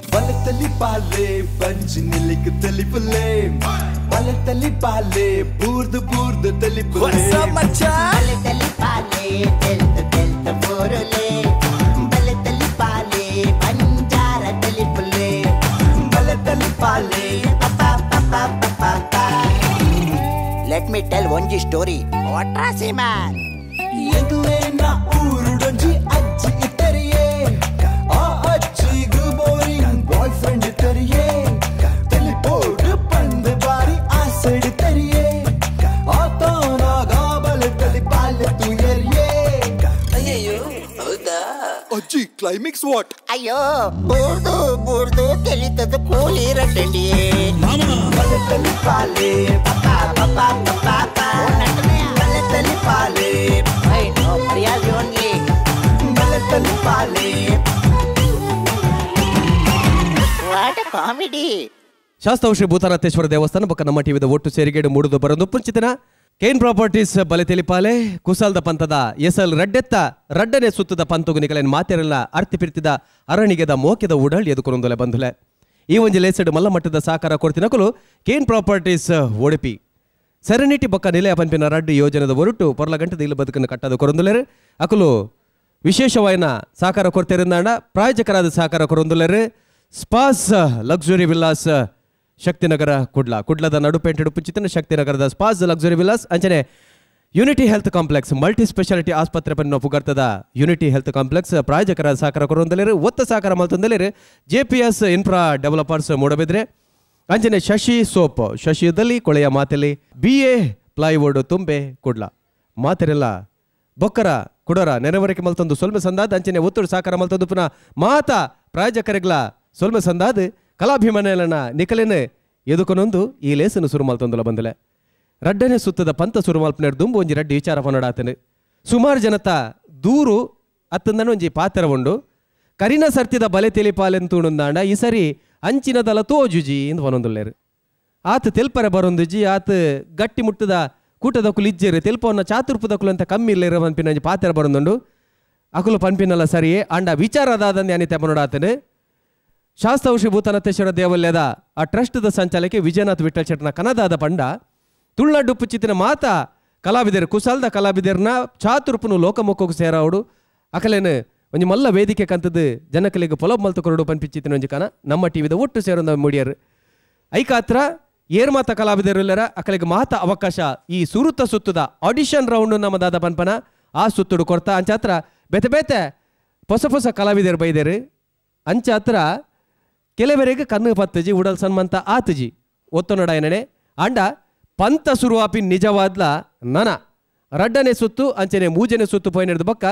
ಬಲತಲಿ ಪಾಲೆ ಬಂಜಿ ನಿಲ್ಲಿಕ್ ತಲಿಪುಲೆ ಬಲತಲಿ ಪಾಲೆ ಬೂರ್ದು ಬೂರ್ದು ತಲಿಪುಲೆ ಬಲತಲಿ ಪಾಲೆ ತೆಲ್ತ ತೆಲ್ತ ಬೋರುಲೆ ಬಲತಲಿ ಪಾಲೆ ಬಂಜಾರ ತಲಿಪುಲೆ ಬಲತಲಿ ಪಾಲೆ let me tell ಒಂಜಿ ಸ್ಟೋರಿ ವಾಟ್ರಾಸಿ ಮ್ಯಾನ್ ಎಂಕ್ಲೇನ ಊರುಡೊಂಜಿ ಅಜ್ಜಿ ಇತ್ತರಿಯೇ ಆ ಅಜ್ಜಿಗು boring boy friend ಇತ್ತರಿಯೇ ತೆಲಿಪೋಡು ಪಂದು ಬಾರಿ ಆಸೆಡ್ ತರಿಯೇ ಆತನಾಗ ಬಲತಲಿ ಪಾಲೆ ತುಯರಿಯೇ ಅಯ್ಯಯ್ಯೋ ಹೌದಾ ಅಜ್ಜಿ ಕ್ಲೈಮ್ಯಾಕ್ಸ್ what ಅಯ್ಯೋ ಬೂರ್ದು ಬೂರ್ದು ತೆಲಿತದ ಕೂಲಿ ರಟ್ಟಂಡಿಯೇ ಬಲತಲಿ ಪಾಲೆ ಬಲತಲಿ ಪಾಲೆ ಮರ್ಯಾದೆ only ಬಲತಲಿ ಪಾಲೆ what comedy. Shastavu Shri Bhutanatheshwara ದೇವಸ್ಥಾನ ಬೊಕ್ಕ ನಮ್ಮ ಟಿವಿದ ಒಟ್ಟು ಸೇರಿಗೇಡು ಮೂಡುದು ಬರೊಂದು ಪುಂಚಿತನ ಕೇನ್ ಪ್ರಾಪರ್ಟೀಸ್ ಬಲೆ ತೆಲಿಪಾಲೆ ಕುಸಾಲ್ದ ಪಂತದ ಎಸಲ್ ರಡ್ಡೆತ್ತ ರಡ್ಡನೆ ಸುತ್ತದ ಪಂತಗು ನಿಕಲೆನ್ ಮಾತೆರೆಲ್ಲ ಅರ್ತಿ ಪಿರ್ತಿದ ಅರಣಿಗೆದ ಮೋಕೆದ ಉಡಲ್ ಎದುಕೊನೊಂದುಲೆ ಬಂಧುಲೆ. ಈ ಒಂಜಿ ಲೇಸೆಡ್ ಮಲ್ಲ ಮಟ್ಟದ ಸಹಕಾರ ಕೊಡ್ತಿನಕುಲು ಕೇನ್ ಪ್ರಾಪರ್ಟೀಸ್ ಒಡಿಪಿ ಸೆರೆನಿಟಿ ಬೊಕ್ಕ ನಿಲಯ ಪಂಪಿನ ರಡ್ಡು ಯೋಜನೆದ ಒರಟು ಪೊರ್ಲ ಗಂಟದ ಇಲ್ಲು ಬದುಕನ್ನು ಕಟ್ಟದ ಕೊರೊಂದುಲೆರು ಅಕುಲು ವಿಶೇಷವಾಯಿನ ಸಹಕಾರ ಕೊಡ್ತಿರಂದಾಂಡ ಪ್ರಾಯೋಜಕರಾದ ಸಹಕಾರ ಕೊರೊಂದುಲೆರು spas luxury villas Shaktinagar Kudla ಕುಡ್ಲದ ನಡುಪೇಂಟೆಡು ಪುಂಚಿತನ ಶಕ್ತಿನಗರದ spas luxury villas ಅಂಚನೆ unity health complex multi speciality ಆಸ್ಪತ್ರೆ ಪನ್ನ ಪುಗರ್ತದ unity health complex ಪ್ರಾಯೋಜಕರ ಸಹಕಾರ ಕೊರೊಂದುಲೆರು ಒತ್ತ ಸಹಕಾರ ಮಲ್ತೊಂದಲೇರು J P S infra developers Moodbidri ಅಂಚನೆ ಶಶಿ ಸೋಪ್ ಶಶಿದಲ್ಲಿ ಕೊಳೆಯ ಮಾತೆಲಿ B A plywood ತುಂಬೆ ಕುಡ್ಲ ಮಾತೆರೆಲ್ಲ ಬೊಕ್ಕರ ಕುಡರ ನೆರವರಿಕೆ ಮಲ್ತೊಂದು ಸೊಲ್ಮೆ ಸಂದಾದ ಅಂಚನೆ ಒತ್ತಡು ಸಹಕಾರ ಮಲ್ತೊಂದು ಪುನಃ ಮಾತ ಪ್ರಾಯೋಜಕರಿಗ್ಲ ಸೊಲ್ಮೆ ಸಂದಾದ ಕಲಾಭಿಮಾನಿಗಳನ್ನ ನಿಕಲೇನೆ ಎದುಕೊನೊಂದು ಈ ಲೇಸನ್ನು ಸುರು ಮಲ್ತೊಂದುಲ ಬಂದಲೆ ರಡ್ಡನೆ ಸುತ್ತದ ಪಂತ ಸುರು ಮಲ್ಪನೇರ್ ದುಂಬು ಒಂಜಿ ರಡ್ಡಿ ವಿಚಾರ ಪನ್ನಡಾತನೆ ಸುಮಾರು ಜನತ ದೂರು ಅತ್ತಂದನ ಒಂಜಿ ಪಾತ್ರ ಉಂಡು ಕರಿನ ಸರ್ತಿದ ಬಲೆ ತೆಲಿಪಾಲೆಂತೂಣುಂದಾಂಡ ಈ ಸರಿ ಅಂಚಿನದಲ ತೋಜುಜಿ ಇಂದು ಪನೊಂದುಲ್ಲೇರು ಆತ ತೆಲ್ಪರೆ ಬರೊಂದುಜಿ ಆತ ಗಟ್ಟಿ ಮುಟ್ಟದ ಕೂಟದ ಕುಲು ಇಜ್ಜೇರು ತೆಲ್ಪವನ್ನ ಚಾತುರ್ಪದ ಕುಲು ಅಂತ ಕಮ್ಮಿ ಇಲ್ಲೇರು ಪನ್ಪಿನ ಒಂಜಿ ಪಾತ್ರ ಬರೊಂದುಂಡು ಅಕುಲು ಪನ್ಪಿನಲ್ಲ ಸರಿಯೇ ಅಂಡ ವಿಚಾರದಾದಂದೆ ಅನಿತೆ ಪನೊಡಾತನೆ ಶಾಸ್ತಾವು ಶ್ರೀ ಭೂತನಾಥೇಶ್ವರ ದೇವಾಲಯದ ಆ ಟ್ರಸ್ಟ್ದ ಸಂಚಾಲಕಿ ವಿಜಯನಾಥ್ ವಿಠಲ್ ಶೆಟ್ಟನ ಕನದಾದ ಪಂಡ ತುಳುನಾಡು ಪುಚ್ಚಿತಿನ ಮಾತ ಕಲಾವಿದರು ಕುಸಾಲ್ದ ಕಲಾವಿದರ್ನ ಚಾತುರ್ಪುನು ಲೋಕಮುಖಕ್ಕೆ ಸೇರಾವಡು ಅಕಲೇನು ಒಂಜಿ ಮಲ್ಲ ವೇದಿಕೆ ಕಂತದ್ದು ಜನಕಲಿಗೆ ಪೊಲಬ್ ಮಲ್ತು ಕೊರಡು ಪನ್ಪಿಚ್ಚಿತಿನ ಒಂಜಿ ಕನ ನಮ್ಮ ಟಿವಿದ ಒಟ್ಟು ಸೇರೊಂದ ಮುಡಿಯರು ಐಕಾತ್ರ ಏರ್ ಮಾತ ಕಲಾವಿದರು ಇಲ್ಲರ ಅಕಲಿಗೆ ಮಾತ ಅವಕಾಶ ಈ ಸುರುತ ಸುತ್ತದ ಆಡಿಷನ್ ರೌಂಡ್ ನಮ್ಮದಾದ ಪನ್ಪನ ಆ ಸುತ್ತುಡು ಕೊರ್ತ ಅಂಚಾತ್ರ ಬೇತೆ ಬೇತೆ ಹೊಸ ಹೊಸ ಕಲಾವಿದರು ಬೈದೇರು ಅಂಚಾತ್ರ ಕೆಲವರಿಗೆ ಕಣ್ಣು ಪತ್ತಜಿ ಉಡಲ್ ಸನ್ಮಂತ ಆತಜಿ ಒತ್ತೊನಡಾಯನನೆ ಅಂಡ ಪಂತ ಸುರುವಾಪಿ ನಿಜವಾದ್ಲ ನನ ರಡ್ಡನೆ ಸುತ್ತು ಅಂಚನೆ ಮೂಜನೆ ಸುತ್ತು ಪೋಯಿನದ ಬೊಕ್ಕ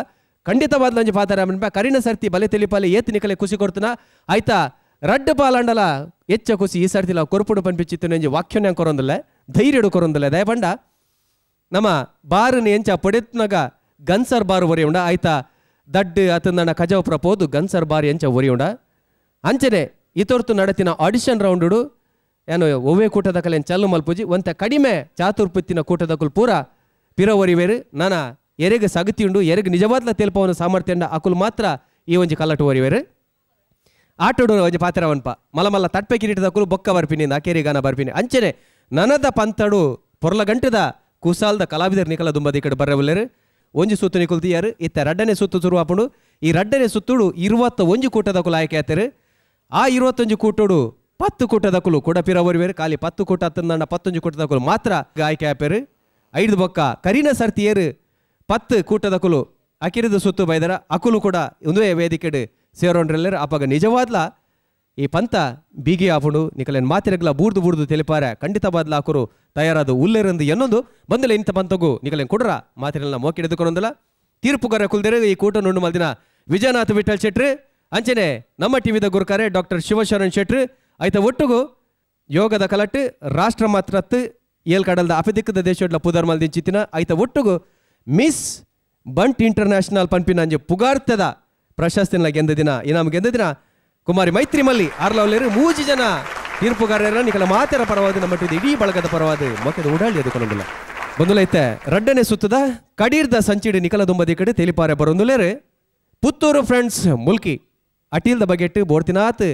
ಖಂಡಿತವಾದ್ಲ ಅಂಜಿ ಪಾತರ ಮನ್ಪ ಕರಿನ ಸರ್ತಿ ಬಲೆ ತೆಲಿಪಾಲೆ ಏತ್ ನಿಕಲೆ ಖುಷಿ ಕೊಡ್ತನ ಆಯ್ತಾ ರಡ್ಡ ಪಾಲಂಡಲ ಎಚ್ಚ ಖುಷಿ ಈ ಸರ್ತಿಲ ಕೊರ್ಪುಡು ಪನ್ಪಿಚಿತ್ತು ನಂಜಿ ವಾಕ್ಯನ ಕೊರೊಂದಿಲ್ಲ ಧೈರ್ಯಡು ಕೊರೊಂದಿಲ್ಲ ದಯಪಂಡ ನಮ್ಮ ಬಾರನ ಎಂಚ ಪಡೆತ್ನಾಗ ಗನ್ಸರ್ ಬಾರು ಒರಿಯುಂಡ ಆಯ್ತಾ ದಡ್ಡು ಅತಂದಣ ಕಜವಪುರ ಪೋದು ಗನ್ಸರ್ ಬಾರು ಎಂಚ ಒರಿಯುಂಡ ಅಂಚನೆ ಇತೊರ್ತು ನಡತಿನ ಆಡಿಷನ್ ರೌಂಡುಡು ಏನು ಒವ್ವೇ ಕೂಟದ ಕಲೆನ್ ಚಲ್ಲು ಮಲ್ಪುಜಿ ಒಂತ ಕಡಿಮೆ ಚಾತುರ್ಪುತ್ತಿನ ಕೂಟದ ಕುಲ್ ಪೂರ ಪಿರ ಒರಿವೇರು ನಾನ ಎರೆಗೆ ಸಗತಿಯುಂಡು ಎರೆಗೆ ನಿಜವಾದ್ಲ ತೆಲ್ಪವನ ಸಾಮರ್ಥ್ಯ ಅಕುಲು ಮಾತ್ರ ಈ ಒಂಜಿ ಕಲ್ಲಟು ಒರಿವೇರು ಆಟೋಡು ಒಂಜಿ ಪಾತ್ರವನ್ಪ ಮಲ ಮಲ್ಲ ತಟ್ಪೆ ಕಿರೀಟದ ಕುಲು ಬೊಕ್ಕ ಬರ್ಪಿನಿ ಅಕೇರಿಗಾನ ಬರ್ಪಿನಿ ಅಂಚನೆ ನನದ ಪಂತಡು ಪೊರ್ಲಗಂಟದ ಕುಸಾಲ್ದ ಕಲಾವಿದರ್ ನಿಕಲ ದುಂಬದ ಈ ಕಡೆ ಬರ್ರವಲ್ಲೇರು ಒಂಜಿ ಸುತ್ತು ನಿಕುಲ್ ತೀಯಾರು ಇತ್ತ ರಡ್ಡನೆ ಸುತ್ತು ಸುರುವಾಪುಂಡು ಈ ರಡ್ಡನೆ ಸುತ್ತುಡು 21 ಕೂಟದ ಕುಲು ಆಯ್ಕೆ ಆತರು ಆ 21 ಕೂಟೋಡು 10 ಕೂಟದ ಕುಲು ಕೂಡ ಪಿರ ಒರಿವೇರು ಖಾಲಿ 10 ಕೂಟ ಹತ್ತಂದ 11 ಕೂಟದ ಕುಲು ಮಾತ್ರ ಆಯ್ಕೆ ಆಪೇರು ಐದು ಬೊಕ್ಕ ಕರಿನ ಸರ್ತಿಯರು 10 ಕೂಟದ ಕುಲು ಅಕಿರಿದ ಸುತ್ತು ಬೈದರ ಅಕುಲು ಕೂಡ ಒಂದೇ ವೇದಿಕೆಡು ಸೇರೋಂಡ್ರೆಲ್ಲರು ಅಪಾಗ ನಿಜವಾದ್ಲ ಈ ಪಂತ ಬೀಗಿ ಆಪುಂಡು ನಿಕಲೇನ್ ಮಾತಿರಗ್ಲ ಬೂರ್ದು ಬೂರ್ದು ತೆಲಿಪಾರೆ ಖಂಡಿತವಾದ್ಲ ಆಕುರು ತಯಾರಾದ ಉಲ್ಲೇರಂದು ಎನ್ನೊಂದು ಬಂದಲೆ ಇಂಥ ಪಂತಗು ನಿಕಲೇನ್ ಕೊಡ್ರ ಮಾತಿರೆಲ್ಲ ಮೋಕಿಡಿದುಕೊಂಡೊಂದಲ್ಲ ತೀರ್ಪುಗಾರ ಕುಲ್ದೇರು ಈ ಕೂಟ ನುಂಡು ಮಲ್ದಿನ ವಿಜಯನಾಥ್ ವಿಠಲ್ ಶೆಟ್ರು ಅಂಚನೆ ನಮ್ಮ ಟಿವಿದ ಗುರುಕಾರೆ ಡಾಕ್ಟರ್ ಶಿವಶರಣ್ ಶೆಟ್ರು ಆಯ್ತ ಒಟ್ಟುಗು ಯೋಗದ ಕಲಟ್ಟು ರಾಷ್ಟ್ರ ಮಾತ್ರತ್ತು ಏಲ್ ಕಡಲ್ದ ಅಪದಿಕ್ಕದ ದೇಶಡ್ಲ ಪುದರ್ ಮಲ್ದಿನ ಚಿತ್ತಿನ ಆಯ್ತ ಒಟ್ಟುಗು ಮಿಸ್ ಬಂಟ್ ಇಂಟರ್ನ್ಯಾಷನಲ್ ಪಂಪಿನ ಅಂಜೆ ಪುಗಾರ್ತದ ಪ್ರಶಸ್ತಿನ ಗೆಂದ ದಿನ ಇನಾಮ್ ಗೆಂದ ದಿನ ಕುಮಾರಿ ಮೈತ್ರಿ ಮಲ್ಲಿ ಆರ್ಲವ್ಲೇರು ಮೂಜಿ ಜನ ತೀರ್ಪುಗಾರರ ನಿಕಲ ಮಾತೆರ ಪರವಾದ ನಮ್ಮ ಇಡೀ ಬಳಗದ ಪರವಾದ ಮೊಕ್ಕದ ಉಡಾಳಿ ಎದುಕೊಂಡಲ್ಲ ಬಂದುಲೈತೆ ರಡ್ಡನೆ ಸುತ್ತದ ಕಡೀರ್ದ ಸಂಚಿಡಿ ನಿಕಲ ದುಂಬದಿ ಕಡೆ ತೆಲಿಪಾರೆ ಬರೊಂದುಲೇರು ಪುತ್ತೂರು ಫ್ರೆಂಡ್ಸ್ ಮುಲ್ಕಿ ಅಟೀಲ್ದ ಬಗೆಟ್ಟು ಬೋರ್ತಿನಾಥ್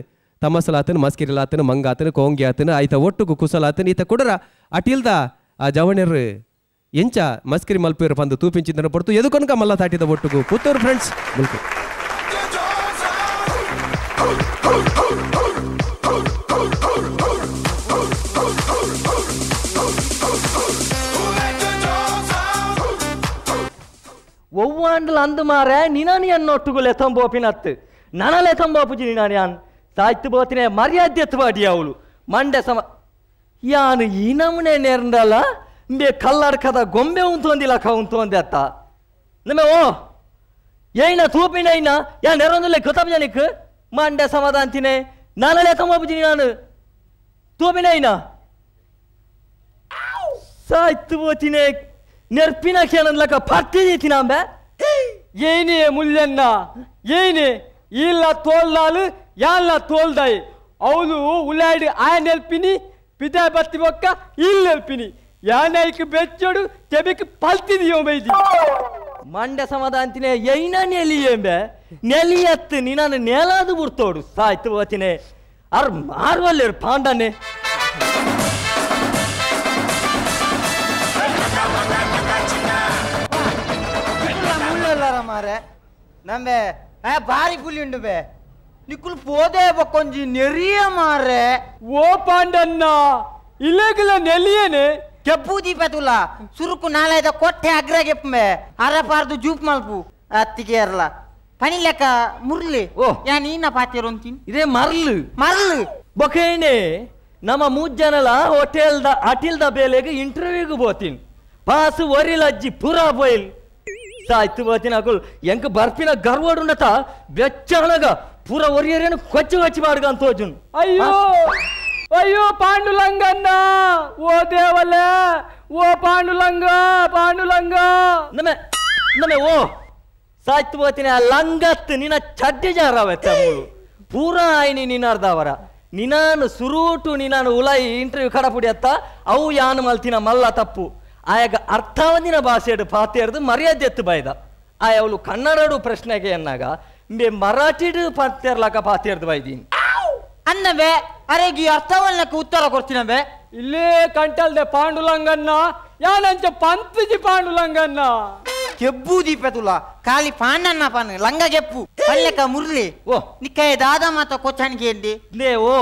ತಮಸಲಾತನ ಮಸ್ಕಿರಿಲಾತನ ಮಂಗಾತನ ಕೋಂಗ್ಯಾತನ ಆಯ್ತ ಒಟ್ಟುಗು ಕುಸಲಾತನ ಈತ ಕುಡರ ಅಟಿಲ್ದ ಆ ಜವಣರು ಎಂಚ ಮಸ್ಕಿರಿ ಮಲ್ಪೇರು ಪಂದು ತೂಪಿಂಚಿಂದನ ಪಡ್ತು ಎದುಕೊನಕ ಮಲ್ಲ ತಾಟಿದ ಒಟ್ಟುಗು ಪುತ್ತೂರು ಫ್ರೆಂಡ್ಸ್ ಮುಲ್ಕು. ಒವ್ವಾಂಡಲ ಅಂದು ಮಾರೆ ನಿನಾನಿ ಅನ್ನೊಟ್ಟುಗು ಲೆತಂಬೋಪಿನತ್ತು ನನ ಲೆತಂಬೋಪುಜಿ ನಿನಾನಿ ಅನ್ ಸಾಯ್ತು ಬೋತಿನೇ ಮರ್ಯಾದೆ ಎತ್ತುವಾಡಿ ಅವಳು ಮಂಡೆ ಸಮ ಯಾನು ಈ ನಮೂನೆ ನೇರ್ಂಡಲ ಇಂಬೆ ಕಲ್ಲಡ್ಕದ ಗೊಂಬೆ ಉಂತೊಂದಿಲ್ಲ ಕ ಉಂತೊಂದೆ ಅತ್ತ ನಮೆ ಓ ಏನ ತೂಪಿನ ಐನ ಯಾ ನೆರೊಂದುಲೆ ಗೊತ್ತಾಪಜನಿಕ್ ಮಂಡೆ ಸಮಾಧಾಂತಿನೇ ನಾನ ಲೆತಂಬೋಪುಜಿ ನಾನು ತೂಪಿನ ಐನ ಸಾಯ್ತು ಬೋತಿನೇ ನೆರ್ಪಿನ ಕೇಳನ್ಲಕ ಪರ್ತಿದೀತಿನಾಂಬೆ ಏನೇ ಮುಲ್ಲಣ್ಣ ಏನೇ ಇಲ್ಲ ತೋಲ್ದಾಲು ಯಾಲ್ಲ ತೋಲ್ದಾಯಿ ಅವಳು ಉಲಾಡಿ ಆ ನೆಲ್ಪಿನಿ ಪಿತಾ ಬತ್ತಿ ಬೊಕ್ಕ ಇಲ್ಲ ನೆಲ್ಪಿನಿ ಯಾನೈಕ್ ಬೆಚ್ಚೋಡು ಚೆಬಿಕ್ ಪಲ್ತಿದೀಯೋ ಬೈದಿ ಮಂಡೆ ಸಮಾಧಾಂತಿನೇ ಏನ ನೆಲಿಯೇಂಬೆ ನೆಲಿಯತ್ತು ನಿನ್ನ ನೆಲಾದು ಬುಡ್ತೋಡು ಸಾಯ್ತು ಹೋತಿನೇ ಅರ್ ಮಾರ್ವಲ್ಲೇರು ಪಾಂಡನೆ ಮಾರೆ ನಂಬೆ ಬಾರಿ ಪುಲಿ ಉಂಡು ಬೇ ನಿಕ್ಕುಲು ಪೋದೆ ಬೊಕ್ಕೊಂಜಿ ನೆರಿಯ ಮಾರೆ ಓ ಪಾಂಡಣ್ಣ ಇಲ್ಲಗಲ ನೆಲಿಯೇನೆ ಕೆಪ್ಪು ದೀಪ ತುಲ ಸುರುಕು ನಾಳೆದ ಕೊಟ್ಟೆ ಅಗ್ರ ಗೆಪ್ಪೆ ಅರಪಾರ್ದು ಜೂಪ್ ಮಲ್ಪು ಅತ್ತಿಗೆ ಇರಲ ಪನಿ ಲೆಕ್ಕ ಮುರ್ಲಿ ಓ ಯಾ ನೀನ ಪಾತಿರೋಂತೀನಿ ಇದೇ ಮರ್ಲು ಮರ್ಲು ಬೊಕೇನೆ ನಮ್ಮ ಮೂಜನಲ ಹೋಟೆಲ್ದ ಅಟಿಲ್ದ ಬೇಲೆಗೆ ಇಂಟರ್ವ್ಯೂಗೆ ಬೋತೀನಿ ಪಾಸು ಒರಿಲಜ್ಜಿ ಪೂರಾ ಬೋಯ್ಲ್ ಸಾಯ್ತು ಬೋತಿನ ಅಕುಲ್ ಎಂಕ ಬರ್ಪಿನ ಗರ್ವಡುಂಡತ ಬೆಚ್ಚಣಗ ಪೂರ ಒರಿಯರೇನು ಕೊಚ್ಚು ಕೊಚ್ಚಿ ಮಾಡ್ಗ ಅಂತ ಹೋಜುನ್. ಅಯ್ಯೋ ಅಯ್ಯೋ ಪಾಂಡುಲಂಗಣ್ಣ ಓ ದೇವಲೇ ಓ ಪಾಂಡುಲಂಗ ಪಾಂಡುಲಂಗ ನಮೆ ನಮೆ ಓ ಸಾಯ್ತು ಬೋತಿನ ಲಂಗತ್ ನಿನ್ನ ಚಡ್ಡಿ ಜಾರವೆತ್ತ ಮೂಳು ಪೂರಾ ಆಯ್ನಿ ನಿನ್ನಾರ್ದವರ ನಿನಾನು ಸುರೂಟು ನಿನಾನು ಉಲಾಯಿ ಇಂಟರ್ವ್ಯೂ ಕಡಪುಡಿ ಅತ್ತ ಅವು ಯಾನು ಮಲ್ತಿನ ಮಲ್ಲ ತಪ್ಪು ಆಯಾಗ ಅರ್ಥವಂದಿನ ಭಾಷೆಡು ಪಾತೇರ್ದು ಮರ್ಯಾದೆ ಎತ್ತು ಬಾಯ್ದ ಆಯ ಅವಳು ಕನ್ನಡಡು ಪ್ರಶ್ನೆಗೆ ಎನ್ನಾಗ ಇಂಬೆ ಮರಾಠಿಡು ಪಾತೇರ್ಲಾಕ ಪಾತೇರ್ದು ಬಾಯ್ದೀನಿ ಅನ್ನಬೆ ಅರೆಗಿ ಅರ್ಥವನ್ನಕ್ಕೆ ಉತ್ತರ ಕೊಡ್ತೀನಬೆ ಇಲ್ಲೇ ಕಂಟಲ್ದೆ ಪಾಂಡುಲಂಗಣ್ಣ ಯಾನಂಚ ಪಂತಜಿ ಪಾಂಡುಲಂಗಣ್ಣ ಕೆಬ್ಬು ದೀಪ ತುಲ ಖಾಲಿ ಪಾಂಡಣ್ಣ ಪಾನ್ ಲಂಗ ಕೆಪ್ಪು ಪಲ್ಲೆಕ ಮುರ್ಲಿ ಓ ನಿಕ್ಕಾಯ ದಾದ ಮಾತ ಕೊಚ್ಚಣಿಗೆ ಎಂದಿ ಲೇ ಓ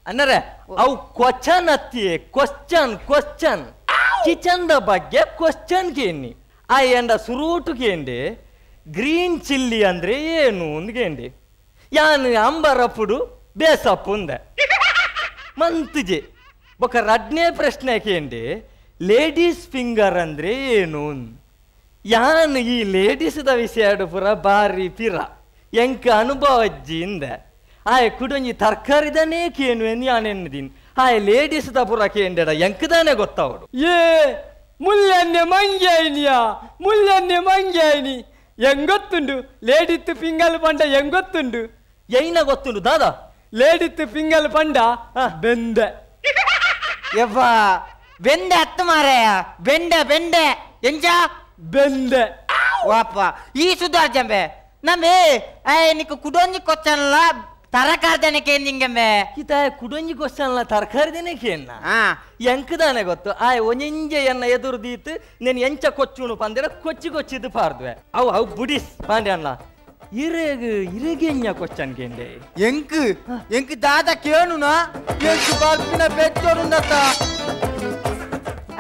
ಅನ್ನರೆ ಅವು ಕ್ವಚನ್ ಅತ್ತಿಯೇ ಕ್ವಶ್ಚನ್ ಕ್ವಶ್ಚನ್ ಕಿಚನ್ದ ಬಗ್ಗೆ ಕ್ವಶ್ಚನ್ ಕೇಳಿ ಆ ಎಂಡ ಸುರೂಟು ಕೇಂಡೆ ಗ್ರೀನ್ ಚಿಲ್ಲಿ ಅಂದ್ರೆ ಏನು ಅಂದ್ಕೇಂಡೆ ಯಾನು ಅಂಬರಪ್ಪುಡು ಬೇಸಪ್ಪು ಅಂದೆ ಮಂತುಜೆ ಬೊಕ ರಡ್ನೇ ಪ್ರಶ್ನೆ ಕೇಂಡೆ ಲೇಡೀಸ್ ಫಿಂಗರ್ ಅಂದ್ರೆ ಏನು ಯಾನು ಈ ಲೇಡೀಸ್ದ ವಿಷಯ ಪುರ ಬಾರಿ ಪಿರ ಎಂಕ ಅನುಭವ ಅಜ್ಜಿ ಇಂದ ಆಯ್ ಕುಡೊಂಜಿ ತರಕಾರಿದನೇ ಕೇನು ಎಂದು ಯಾನೆನ್ನದೀನಿ ಆಯ್ ಲೇಡೀಸ್ದ ಪುರ ಕೇಂಡೆಡ ಎಂಕದಾನೆ ಗೊತ್ತಾವಡು ಏ ಮುಲ್ಲನ್ನೆ ಮಂಗ್ಯಾಯಿನಿಯಾ ಮುಲ್ಲನ್ನೆ ಮಂಗ್ಯಾಯಿನಿ ಎಂಗೊತ್ತುಂಡು ಲೇಡಿತ್ತು ಪಿಂಗಲ್ ಪಂಡ ಎಂಗೊತ್ತುಂಡು ಏನ ಗೊತ್ತುಂಡು ದಾದಾ ಲೇಡಿತ್ತು ಪಿಂಗಲ್ ಪಂಡ ಬೆಂದೆ ಯವ್ವ ಬೆಂದೆ ಅತ್ತು ಮಾರಾಯ ಬೆಂಡೆ ಬೆಂಡೆ ಎಂಜ ಬೆಂದೆ ವಾಪ ಈ ಸುಧಾರ್ಜಂಬೆ ನಮ್ಮೇ ನಿಕ್ಕು ಕುಡೊಂಜಿ ಕೊಚ್ಚಲ್ಲ ತರಕಾರಿದನೆ ಕೇಂದಿಂಗಂಬೆ ಈತ ಕುಡೊಂಜಿ ಕೊಚ್ಚಲ್ಲ ತರಕಾರಿದನೆ ಕೇನ್ನ ಎಂಕದಾನೆ ಗೊತ್ತು ಆಯ್ ಒಂಜೆಂಜೆ ಎನ್ನ ಎದುರು ದೀತ್ నేను ಎಂಚ ಕೊಚ್ಚುಣು ಪಂದೆಡ ಕೊಚ್ಚಿ ಕೊಚ್ಚಿದ್ದು ಪಾರ್ದುವೆ ಅವು ಅವು ಬುಡಿಸ್ ಪಾಂಡೆ ಅಣ್ಣ ಇರಗ್ ಇರಗೆಂಜ ಕೊಚ್ಚನ್ ಕೇಂಡೆ ಎಂಕ್ ಎಂಕ್ ದಾದ ಕೇಳುನಾ ಎಂಕ್ ಬರ್ಪಿನ ಬೆಚ್ಚೋರುಂದತ್ತ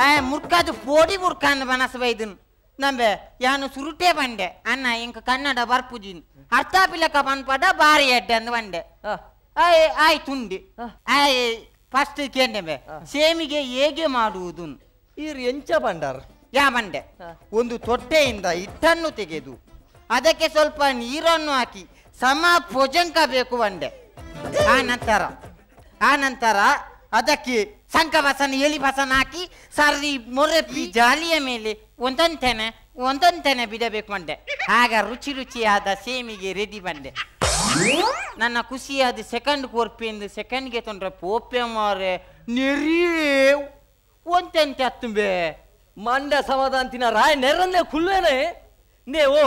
ಆಯ್ ಮುರ್ಕಾದು ಪೋಡಿ ಮುರ್ಕಾಂದ ಮನಸ್ಸು ಬೈದನ್ ನಂಬೆ ಯಾನು ಸುರುಟೆ ಬಂಡೆ ಅಣ್ಣ ಎಂಕ್ ಕನ್ನಡ ಬರ್ಪುಜಿನ್ ಅರ್ಥ ಪಿಲಕ ಪನ್ಪಡ ಬಾರಿ ಎಡ್ಡೆ ಅಂದ್ ಬಂಡೆ ಆಯ್ ಆಯ್ತುಂಡಿ ಆಯ್ ಫಸ್ಟ್ ಕೇಂಡೆ ಸೇಮಿಗೆ ಹೇಗೆ ಮಾಡುವುದು ಈರ್ ಎಂಚ ಬಂಡಾರ್ ಯಾ ಬಂಡೆ ಒಂದು ತೊಟ್ಟೆಯಿಂದ ಹಿಟ್ಟನ್ನು ತೆಗೆದು ಅದಕ್ಕೆ ಸ್ವಲ್ಪ ನೀರನ್ನು ಹಾಕಿ ಸಮ ಪೊಜಂಕ ಬೇಕು ಬಂಡೆ ಆ ನಂತರ ಅದಕ್ಕೆ ಸಂಕ ಬಸನ ಎಲಿ ಬಸನ ಹಾಕಿ ಸರಿ ಮೊರಪಿ ಜಾಲಿಯ ಮೇಲೆ ಒಂದೊಂದೆನೆ ಒಂದೊಂದೆನೆ ಬಿಡಬೇಕು ಬಂಡೆ. ಆಗ ರುಚಿ ರುಚಿಯಾದ ಸೇಮಿಗೆ ರೆಡಿ ಬಂಡೆ. ನನ್ನ ಖುಷಿಯಾದ ಸೆಕೆಂಡ್ ಕೊರ್ಪಿಂದು ಸೆಕೆಂಡ್ಗೆ ತೊಂದರೆ ಪೋಪೆ ಮಾರೆ ನೆರಿಯೇ ಒಂತೆಂತೆ ಅತ್ತುಂಬೆ ಮಂಡ ಸಮಾಧಾನ ತಿನ್ನ ರಾಯ್ ನೆರನ್ನೇ ಕುಲ್ವೇನೆ ನೇ ಓ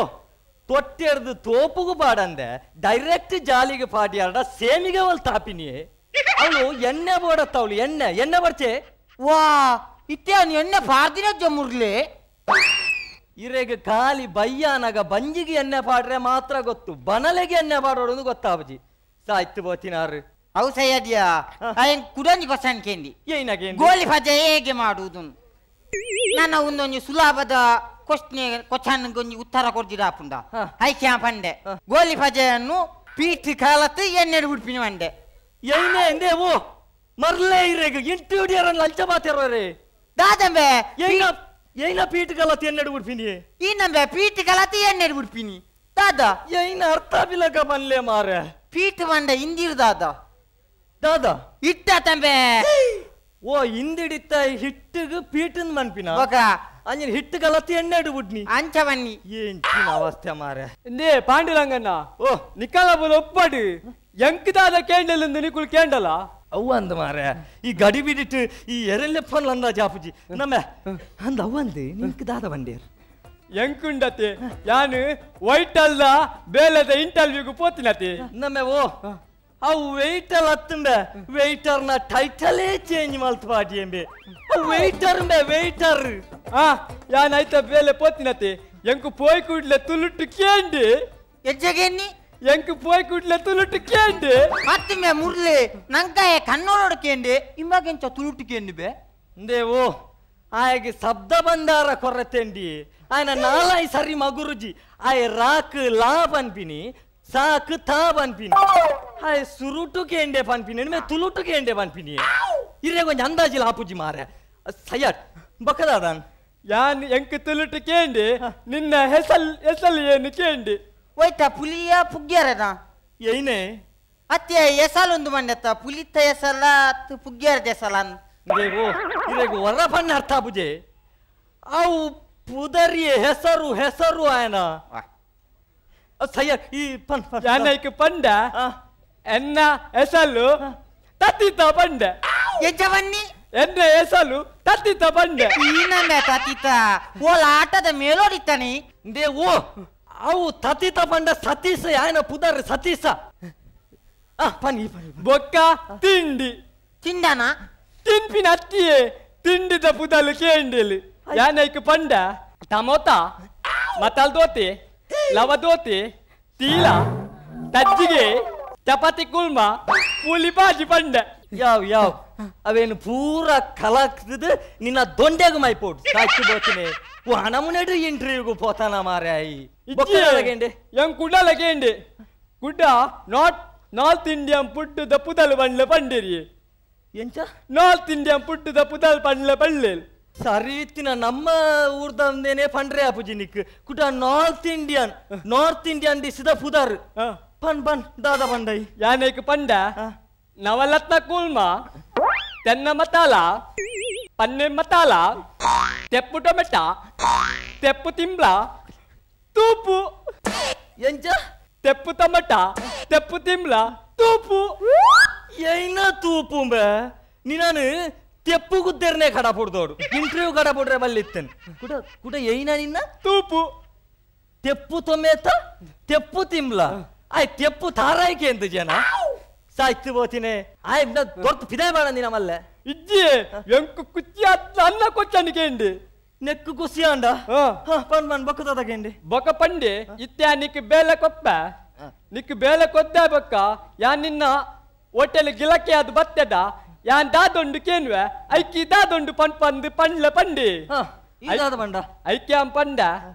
ತೊಟ್ಟೆರ್ದು ತೋಪುಗು ಪಾಡಂದೆ ಡೈರೆಕ್ಟ್ ಜಾಲಿಗೆ ಪಾಡಿಯಾಡ ಸೇಮಿಗೆ ಅವಳು ತಾಪಿನಿ ಅವಳು ಎಣ್ಣೆ ಬೋಡತ್ತ ಅವಳು ಎಣ್ಣೆ ಎಣ್ಣೆ ಬರ್ಚೆ ವಾ ಇತ್ತೆ ಅವನು ಎಣ್ಣೆ ಪಾರ್ದಿನ ಜಮುರ್ಲೆ ಇರೆಗೆ ಖಾಲಿ ಬಯ್ಯಾನಾಗ ಬಂಜಿಗೆ ಎಣ್ಣೆ ಪಾಡ್ರೆ ಮಾತ್ರ ಗೊತ್ತು ಬನಲೆಗೆ ಎಣ್ಣೆ ಪಾಡೋದು ಗೊತ್ತಾಬಜಿ ಸಾಯ್ತು ಬೋತಿನಾರು ಅವು ಸಯ್ಯದ್ಯಾ ಅಯ್ಯನ್ ಕುಡಂಜಿ ಕ್ವಶನ್ ಕೇಂದಿ ಏನಾಗೆ ಗೋಲಿ ಭಜೆ ಹೇಗೆ ಮಾಡುವುದು ನನ್ನ ಒಂದೊಂದು ಸುಲಭದ ಕ್ವಶ್ನೆ ಕ್ವಶನ್ ಒಂಜಿ ಉತ್ತರ ಕೊಡ್ದಿರಾಪುಂಡ ಐಕ್ಯಾ ಪಂಡೆ ಗೋಲಿ ಭಜೆಯನ್ನು ಪೀಠ ಕಾಲತ್ತು ಎಣ್ಣೆ ಉಡ್ಪಿನ ಮಂಡೆ ಏನೇ ಎಂದೇ ಓ ಮರ್ಲೇ ಇರೆಗೆ ಇಂಟೂಡಿಯರನ್ನು ಲಂಚ ಮಾತಿರೋರೆ ದಾದಂಬೆ ಏನ ಏನ ಪೀಠ ಕಲತ್ ಎಣ್ಣೆ ಉಡ್ಪಿನಿ ಈ ನಂಬೆ ಪೀಠ ಕಲತ್ ಎಣ್ಣೆ ಉಡ್ಪಿನಿ ದಾದಾ ಏನ ಅರ್ಥ ಬಿಲಕ ಬನ್ಲೆ ಮಾರೆ ಪೀಠ ಬಂಡ ಇಂದಿರ್ ದಾದಾ ದಾದಾ ಇಟ್ಟ ತಂಬೆ ಓ ಹಿಂದಿಡಿತ್ತ ಹಿಟ್ಟಿಗೆ ಪೀಟನ್ ಮನ್ಪಿನ ಅಂಜನ ಹಿಟ್ಟು ಕಲತಿ ಎಣ್ಣೆ ಇಡ್ಬಿಟ್ನಿ ಅಂಚ ಬನ್ನಿ ಏನ್ಚಿನ ಅವಸ್ಥೆ ಮಾರೆ ನೇ ಪಾಂಡುರಂಗಣ್ಣ ಓ ನಿಕ್ಕಲ ಬೋಲ ಒಪ್ಪಡು ಎಂಕಿದಾದ ಕೇಂಡಲ್ ನಿಕುಲ್ ಕೇಂಡಲ ಅವ್ವ ಅಂದ ಮಾರೆ ಈ ಗಡಿ ಬಿಡಿಟ್ಟು ಈ ಎರೆಲ್ಲೆಪ್ಪನ್ ಅಂದ ಜಾಪುಜಿ ನಮ್ಮ ಅಂದ ಅವ್ವ ಅಂದು ನಿಂಕ್ ದಾದ ಬಂಡೇರ್ ಎಂಕುಂಡತೆ ಯಾನು ವೈಟ್ ಅಲ್ಲ ಬೇಲದ ಇಂಟರ್ವ್ಯೂಗೆ ಪೋತಿನತೆ ನಮ್ಮ ಓ ಅವು ವೆಯ್ಟರ್ ಹತ್ತುಂಬೆ ವೆಯ್ಟರ್ನ ಟೈಟಲೇ ಚೇಂಜ್ ಮಲ್ತು ಪಾಟಿ ಎಂಬೆ ವೆಯ್ಟರ್ ಅಂಬೆ ವೆಯ್ಟರ್ ಆ ಯಾನ್ ಐತ ಬೇಲೆ ಪೋತಿನತೆ ಎಂಕು ಪೋಯ್ ಕೂಡ್ಲೆ ತುಳುಟ್ಟು ಕೇಂಡಿ ಎಜ್ಜಗೆನ್ನಿ ಎಂಕು ಪೋಯ್ ಕೂಡ್ಲೆ ತುಳುಟ್ಟು ಕೇಂಡಿ ಮತ್ತೊಮ್ಮೆ ಮುರ್ಲೆ ನಂಕಾಯ ಕನ್ನೋಡ ಕೇಂಡಿ ಇಮ್ಮಾಗೆಂಚ ತುಳುಟ್ಟು ಕೇಂಡಿ ಬೆ ದೇವೋ ಆಯಗೆ ಶಬ್ದ ಬಂದಾರ ಕೊರತೆಂಡಿ ಆಯನ ನಾಲಾಯಿ ಸರಿ ಮಗುರುಜಿ ಆಯ ರಾಕ್ ಲಾ ಪನ್ಪಿನಿ ಸಾಕು ತಾ ಪನ್ಪಿನಿ ಹಾಯ್ ಸುರುಟು ಕೇಂಡೆ ಪನ್ಪಿನಿ ಮೇ ತುಳುಟು ಕೇಂಡೆ ಪನ್ಪಿನಿ ಇರೇ ಕೊಂಚ ಅಂದಾಜಿಲ ಆಪುಜಿ ಮಾರೆ ಸಯ್ಯಾಟ್ ಬಕ್ಕದಾದಾನ್ ಯಾನ್ ಎಂಕ್ ತುಳುಟು ಕೇಂಡಿ ನಿನ್ನ ಹೆಸಲ್ ಹೆಸಲ್ ಏನು ಕೇಂಡಿ ಒಯ್ತ ಪುಲಿಯ ಪುಗ್ಗ್ಯಾರನ ಏನೇ ಅತ್ತೆ ಹೆಸಲೊಂದು ಮಂಡತ್ತ ಪುಲಿತ ಹೆಸಲ ಪುಗ್ಗ್ಯಾರದ ಹೆಸಲ ದೇವೋ ಇರೇಗ ವರ ಪಣ್ಣ ಅರ್ಥ ಆಪುಜೆ ಅವು ಪುದರಿಯ ಹೆಸರು ಹೆಸರು ಆಯನ ಸಯ್ಯ ಈ ಪನ್ ಯಾನೈಕ್ ಪಂಡ ಎನ್ನ ಹೆಸಲು ತತ್ತಿತ ಪಂಡ ಎಜ್ಜವನ್ನಿ ಎನ್ನ ಹೆಸಲು ತತ್ತಿತ ಪಂಡ ಈನಂದ ತತ್ತಿತ ಓಲ ಆಟದ ಮೇಲೋಡಿತ್ತಾನೆ they ಓ ಅವು ತತ್ತಿತ ಪಂಡ ಸತೀಸ ಯಾಯನ ಪುದರ್ ಸತೀಸ ಆ ಪನ್ ಈ ಪನ್ ಬೊಕ್ಕ ತಿಂಡಿ ತಿಂಡನ ತಿನ್ಪಿನ ಅತ್ತಿಯೇ ತಿಂಡಿದ ಪುದಲು ಕೇಂಡಿಲು ಯಾನೈಕ್ ಪಂಡ ಟಮೋಟ ಮಸಾಲ ದೋತೆ ಲವ ದೋತೆ ತೀಲ ತಜ್ಜಿಗೆ ಚಪಾತಿ ಕುಲ್ಮ ಪುಲಿ ಬಾಜಿ ಪಂಡ ಯಾವ ಯಾವ ಅವೇನು ಪೂರ ಕಲಕ್ತದ ನಿನ್ನ ದೊಂಡೆಗ ಮೈಪೋಟ್ ಸಾಕಿ ಬೋತಿನಿ ಓ ಹಣಮುನೆಡು ಇಂಟರ್ವ್ಯೂಗು ಪೋತಾನ ಮಾರೆ ಎಂ ಕುಡಲ ಕೇಂಡಿ ಕುಡ not north Indian put the ಪುದಲ್ ಬಂಡ್ಲೆ ಪಂಡಿರಿ ಎಂಚ ನಾರ್ತ್ ಇಂಡಿಯನ್ ಪುಟ್ಟು the ಪುದಲ್ ಪಂಡ್ಲೆ ಪಳ್ಳೆ ಸರಿತಿನ ನಮ್ಮ ಊರ್ದಂದೇನೆ ಪಂಡ್ರೆ ಅಪುಜಿ ನಿಕ್ ಕುಟ north Indian north Indian ದಿಸಿದ ಪುದರ್ ಪನ್ ಪನ್ ದಾದ ಪಂಡೈ ಯಾನೇಕ್ ಪಂಡ ನವಲತ್ನ ಕೂಲ್ಮ ತೆನ್ನ ಮಸಾಲ ಪನ್ನೆ ಮಸಾಲ ತೆಪ್ಪು ಟೊಮೆಟೊ ತೆಪ್ಪು ತಿಂಬ್ಳ ತೂಪು ಎಂಚ ತೆಪ್ಪು ಟೊಮೆಟ ತೆಪ್ಪು ತಿಂಬ್ಳ ತೂಪು ಏನ ತೂಪು ಬೆ ನೀನು ತೆಪ್ಪು ಗುದ್ದೇರ್ನೆ ಕಡ ಪುಡ್ದೋಡು ಇಂಟರ್ವ್ಯೂ ಕಡ ಪುಡ್ರೆ ಬಲ್ಲಿತ್ತೇನೆ ಕುಟ ಕುಟ ಏನ ನಿನ್ನ ತೂಪು ತೆಪ್ಪು ತೊಮೇತ ತೆಪ್ಪು ತಿಂಬ್ಲ ಆಯ್ ತೆಪ್ಪು ತಾರಾಯ್ಕೆ ಅಂತ ಜನ ಸಾಯ್ತು ಬೋತಿನಿ ಆಯ್ ದೊಡ್ಡ ಫಿದಾಯ್ ಮಾಡ ನೀನ ಮಲ್ಲೆ ಇಜ್ಜಿ ಎಂಕು ಕುಚ್ಚಿ ಅನ್ನ ಕೊಚ್ಚನಿಗೆ ಇಂಡಿ ನೆಕ್ಕು ಕುಸಿ ಅಂಡ ಪನ್ ಪನ್ ಬಕ್ಕದಾಗೇಂಡಿ ಬೊಕ ಪಂಡಿ ಇತ್ಯ ನಿಕ್ ಬೇಲೆ ಕೊಪ್ಪ ನಿಕ್ ಬೇಲೆ ಕೊದ್ದ ಬೊಕ್ಕ ಯಾ ನಿನ್ನ ಹೋಟೆಲ್ ಗಿಲಕ್ಕೆ ಅದು ಬತ್ತದ ಯಾನ್ ದಾದೊಂಡು ಕೇನ್ವೆ ಐಕಿ ದಾದೊಂಡು ಪನ್ ಪಂದು ಪಂಡ್ಲ ಪಂಡಿ ಪಂಡ ಐಕ್ಯಾಂ ಪಂಡ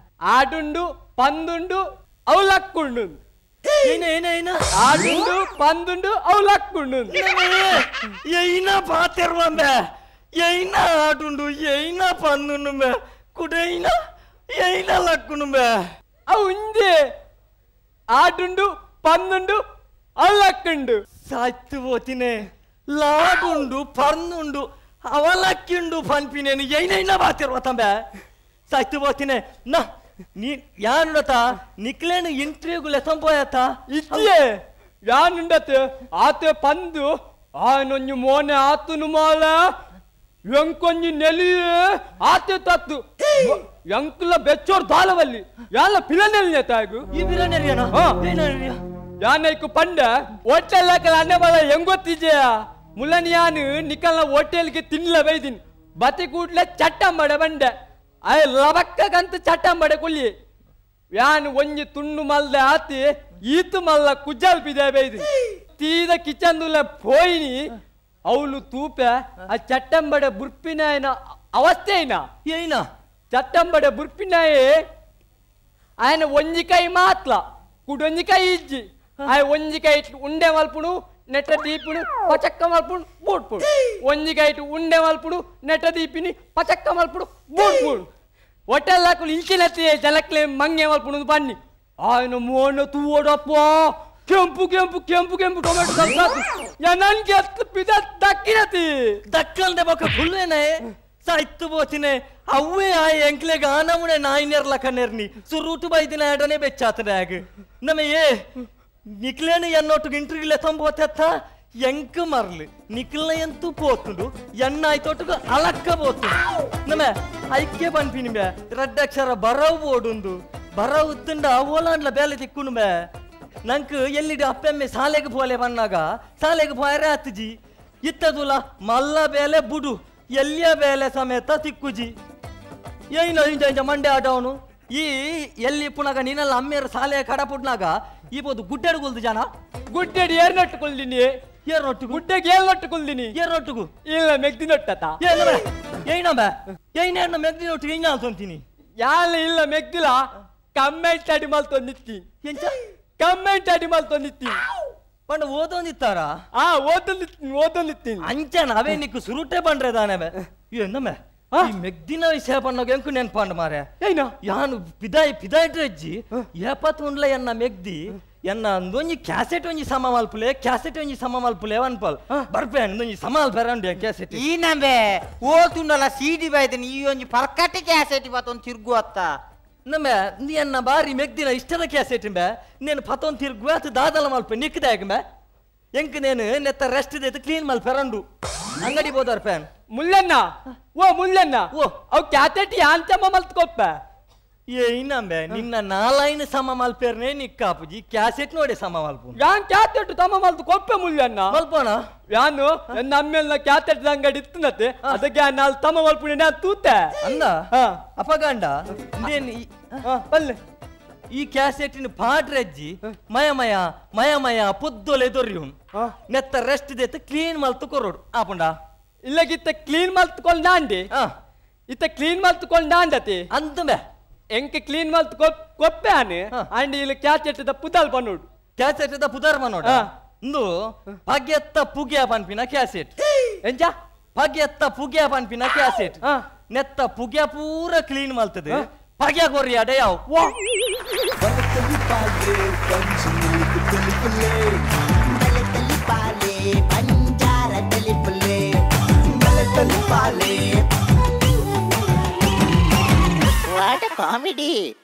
ಆಡುಂಡು ಪಂದುಂಡು ಅವಲಕ್ಕುಂಡು ಆಡುಂಡು ಪಂದುಂಡು ಅವಲಕ್ಕುಂಡು ಏನ ಪಾತಿರ್ವಂಬೆ ಏನ ಆಡುಂಡು ಏನ ಪಂದುಂಡು ಕುಡೈನ ಏನ ಲಕ್ಕುಂಡು ಅವು ಇಂಜೆ ಆಡುಂಡು ಪಂದುಂಡು ಅವಲಕ್ಕುಂಡು ಸಾಯ್ತು ಹೋತಿನೇ ಲಾಡುಂಡು ಪರ್ನುಂಡು ಅವಲಕ್ಕಿಂಡು ಪನ್ಪಿನೇನು ಏನೇನ ಬಾತಿರುವ ತಂಬೆ ಸಾಯ್ತು ಹೋತಿನೇ ನಾ ನೀ ಯಾನುಡತ ನಿಕ್ಲೇನು ಇಂಟರ್ವ್ಯೂಗು ಲೆಸಂಪೋಯತ ಇಜ್ಜಿಯೇ ಯಾನುಂಡತೆ ಆತೆ ಪಂದು ಆಯನೊಂಜಿ ಮೋನೆ ಆತನು ಮಾಲ ಎಂಕೊಂಜಿ ನೆಲಿಯೇ ಆತೆ ತತ್ತು ಎಂಕುಲ ಬೆಚ್ಚೋರ್ ದಾಲವಲ್ಲಿ ಯಾಲ ಪಿಲನೆಲ್ನೆ ತಾಗು ಈ ಪಿಲನೆರಿಯನ ಯಾನೈಕು ಪಂಡ ಹೋಟೆಲ್ ಹಾಕಲ ಅನ್ನ ಬಲ ಹೆಂಗೊತ್ತಿಜೆಯ ಮುಲ್ಲನಿಯಾನು ನಿಕಲ್ನ ಹೋಟೆಲ್ಗೆ ತಿನ್ಲ ಬೈದಿನ್ ಬತಿ ಕೂಡ್ಲೆ ಚಟ್ಟಂಬಡೆ ಬಂಡೆ ಅಯ ಲಬಕ್ಕಂತ ಚಟ್ಟಂಬಡೆ ಕೊಲ್ಲಿ ಯಾನ್ ಒಂಜಿ ತುಂಡು ಮಲ್ದೆ ಆತಿ ಈತು ಮಲ್ಲ ಕುಜ್ಜಲ್ ಪಿದೆ ಬೈದಿನ್ ತೀದ ಕಿಚನ್ದುಲ ಪೋಯಿನಿ ಅವಳು ತೂಪೆ ಆ ಚಟ್ಟಂಬಡೆ ಬುರ್ಪಿನಾಯನ ಅವಸ್ಥೆ ಏನ ಏನ ಚಟ್ಟಂಬಡೆ ಬುರ್ಪಿನಾಯೇ ఆయన ಒಂಜಿಕಾಯಿ ಮಾತ್ಲ ಕುಡೊಂಜಿಕಾಯಿ ಇಜ್ಜಿ ಆಯ ಒಂಜಿಕಾಯಿ ಇಟ್ಟು ಉಂಡೆ ಮಲ್ಪುಡು ನೆಟ್ಟ ದೀಪುಡು ಪಚಕ್ಕ ಮಲ್ಪುಡು ಬೂಟ್ಪುಡು ಒಂಜಿಕಾಯಿ ಇಟ್ಟು ಉಂಡೆ ಮಲ್ಪುಡು ನೆಟ್ಟ ದೀಪಿನಿ ಪಚಕ್ಕ ಮಲ್ಪುಡು ಬೂಟ್ಪುಡು ಹೋಟೆಲ್ ಹಾಕಲು ಇಂಚಿನತ್ತಿ ಜಲಕ್ಲೆ ಮಂಗೆ ಮಲ್ಪುಡು ಬನ್ನಿ ఆయన ಮೋನ ತೂವಡಪ್ಪ ಕೆಂಪು ಕೆಂಪು ಕೆಂಪು ಕೆಂಪು ಟೊಮೆಟೊ ಸಾಸ್ ನನಗೆ ಅತ್ತು ಪಿದ ದಕ್ಕಿನತಿ ದಕ್ಕಂದೆ ಬೊಕ್ಕ ಫುಲ್ಲೇನೆ ಸಾಯ್ತು ಬೋತಿನೆ ಅವೇ ಆ ಎಂಕ್ಲೆಗ ಆನಮುನೆ ನಾಯಿನೆರ್ಲ ಕಣ್ಣೆರ್ನಿ ಸುರೂಟು ಬೈದಿನ ಎಡನೆ ಬೆಚ್ಚಾತನೆ ಆಗ ನಮ ಏ ನಿಕ್ಲೇನು ಎನ್ನೊಟ್ಟು ಇಂಟ್ರಿಗಿಲ್ಲ ತಂಬೋತೆತ್ತ ಎಂಕ್ ಮರ್ಲು ನಿಕ್ಲ್ನ ಎಂತೂ ಪೋತುಂಡು ಎಣ್ಣಾಯ್ತೊಟ್ಟುಗು ಅಲಕ್ಕ ಪೋತುಂಡು ನಮ ಐಕ್ಯ ಪನ್ಪಿನಿ ಬೇ ರಡ್ಡಕ್ಷರ ಬರವು ಬೋಡುಂದು ಬರವು ಉತ್ತುಂಡ ಓಲಾಂಡ್ಲ ಬೇಲೆ ತಿಕ್ಕುಂಡು ಬೇ ನಂಕ್ ಎಲ್ಲಿಡು ಅಪ್ಪೆಮ್ಮೆ ಸಾಲೆಗೆ ಪೋಲೆ ಬನ್ನಾಗ ಸಾಲೆಗೆ ಪೋಯರೆ ಆತುಜಿ ಇತ್ತದುಲ ಮಲ್ಲ ಬೇಲೆ ಬುಡು ಎಲ್ಲಿಯ ಬೇಲೆ ಸಮೇತ ತಿಕ್ಕುಜಿ ಏನ ಇಂಜ ಇಂಜ ಮಂಡೆ ಆಟವನು ಈ ಎಲ್ಲಿ ಪುನಗ ನೀನೆಲ್ಲ ಅಮ್ಮೇರು ಸಾಲೆ ಕಡಪುಟ್ನಾಗ ಈ ಬೋದು ಗುಡ್ಡೆಡು ಕೊಲ್ದು ಜನ ಗುಡ್ಡೆಡು ಏರ್ನೊಟ್ಟು ಕೊಲ್ದಿನಿ ಏರ್ನೊಟ್ಟು ಗುಡ್ಡೆಗೆ ಏರ್ನೊಟ್ಟು ಕೊಲ್ದಿನಿ ಏರ್ನೊಟ್ಟುಗು ಇಲ್ಲ ಮೆಗ್ದಿನೊಟ್ಟತ ಏನ ಬೇ ಏನ ಮೆಗ್ದಿನೊಟ್ಟಿಗೆ ಇಂಜ ಅಂತಂತೀನಿ ಯಾಲ ಇಲ್ಲ ಮೆಗ್ದಿಲ್ಲ ಕಮ್ಮೆಂಟ್ ಅಡಿ ಮಲ್ತೊಂದಿತ್ತಿ ಎಂಚ ಕಮ್ಮೆಂಟ್ ಅಡಿ ಮಲ್ತೊಂದಿತ್ತಿ ಪಂಡ ಓದೊಂದಿತ್ತಾರ ಆ ಓದೊಂದಿತ್ತೀನಿ ಓದೊಂದಿತ್ತೀನಿ ಅಂಚನ ಅವೇ ನಿಕ್ಕು ಸುರುಟೆ ಬಂಡ್ರೆ ದಾನೆ ಬೇ ಏನಮ್ಮ ಈ ಮೆಗ್ದಿನ ವಿಷಯ ಪಣ್ಣೋಗ ಎಂಕು ನೆನ್ಪಾಂಡ್ ಮಾರೆ ಏನ ಯಾನು ಪಿದಾಯ್ ಪಿದಾಯ್ ಡ್ರೆಜ್ಜಿ ಏಪತ್ ಉಂಡ್ಲ ಎನ್ನ ಮೆಗ್ದಿ ಎನ್ನ ಒಂದೊಂಜಿ ಕ್ಯಾಸೆಟ್ ಒಂಜಿ ಸಮ ಮಲ್ಪುಲೆ ಕ್ಯಾಸೆಟ್ ಒಂಜಿ ಸಮ ಮಲ್ಪುಲೆ ಅನ್ಪಲ್ ಬರ್ಪೆ ಒಂದೊಂಜಿ ಸಮ ಮಲ್ಪೆರ ಉಂಡು ಕ್ಯಾಸೆಟ್ ಈ ನಂಬೆ ಓತುಂಡಲ ಸೀಡಿ ಬೈದನಿ ಈ ಒಂಜಿ ಪರ್ಕಟಿ ಕ್ಯಾಸೆಟ್ ಬತ್ತೊಂದು ತಿರ್ಗು ಅತ್ತ ನಮ್ಮ ನೀ ಎನ್ನ ಬಾರಿ ಮೆಗ್ದಿನ ಇಷ್ಟದ ಕ್ಯಾಸೆಟ್ ಬೇ ನೇನು ಪತೊಂದು ತಿರ್ಗು ಆತು ದಾದಲ ಮಲ್ಪೆ ನಿಕ್ಕದಾಗ ಬೇ ಎಂಕ್ ನೇನು ನೆತ್ತ ರೆಸ್ಟ್ ದೈತು ಕ್ಲೀನ್ ಮಲ್ಪೆರಂಡು ಅಂಗಡಿ ಬೋದಾರ್ ಪ್ಯಾನ್ ಮುಲ್ಲಣ್ಣ ಓ ಮುಲ್ಲಣ್ಣ ಓ ಅವು ಕ್ಯಾಸೆಟ್ ಯಾಂಚಮ್ಮ ಮಲ್ತ್ಕೊಪ್ಪ ಏನಂಬೆ ನಿನ್ನ ನಾಲೈನ್ ಸಮ ಮಲ್ಪೇರ್ನೆ ನಿಕ್ಕಾಪುಜಿ ಕ್ಯಾಸೆಟ್ ನೋಡಿ ಸಮ ಮಲ್ಪು ಯಾನ್ ಕ್ಯಾಸೆಟ್ ತಮ ಮಲ್ತು ಕೊಪ್ಪೆ ಮುಲ್ಲಣ್ಣ ಮಲ್ಪೋಣ ಯಾನು ನನ್ನ ಅಮ್ಮೆಲ್ಲ ಕ್ಯಾಸೆಟ್ ಅಂಗಡಿ ಇತ್ತನತ್ತೆ ಅದಕ್ಕೆ ನಾಲ್ ತಮ ಮಲ್ಪುಣೆ ನಾನು ತೂತೆ ಅಂದ ಅಪಗಂಡ ಪಲ್ಲೆ ಈ ಕ್ಯಾಸೆಟಿನ ಪಾಡ್ರಜ್ಜಿ ಮಯ ಮಯ ಮಯ ಮಯ ಪುದ್ದೊಲೆ ದೊರಿಯುನ್ ನೆತ್ತ ರೆಸ್ಟ್ ದೇತ ಕ್ಲೀನ್ ಮಲ್ತು ಕೊರೋಡು ಆಪುಂಡ ಇಲ್ಲಗಿತ್ತ ಕ್ಲೀನ್ ಮಲ್ತ್ಕೊಂಡಾಂಡಿ ಇತ್ತ ಕ್ಲೀನ್ ಮಲ್ತ್ಕೊಂಡಾಂಡತಿ ಅಂತಂಬೆ ಎಂಕ್ ಕ್ಲೀನ್ ಮಲ್ತ್ ಕೊಪ್ಪೆ ಆನೆ ಅಂಡಿ ಇಲ್ಲಿ ಕ್ಯಾಸೆಟ್ the ಪುದಾಲ್ ಬನ್ನೋಡು ಕ್ಯಾಸೆಟ್ the ಪುದಾರ್ ಬನ್ನೋಡು ಇಂದು ಪಗೆತ್ತ ಪುಗ್ಯ ಪನ್ಪಿನ ಕ್ಯಾಸೆಟ್ ಎಂಜ ಪಗೆತ್ತ ಪುಗ್ಯ ಪನ್ಪಿನ ಕ್ಯಾಸೆಟ್ ನೆತ್ತ ಪುಗ್ಯ ಪೂರ ಕ್ಲೀನ್ ಮಲ್ತದೆ ಪಗ್ಯ ಕೊರಿಯಾಡ ಯಾವ What a comedy!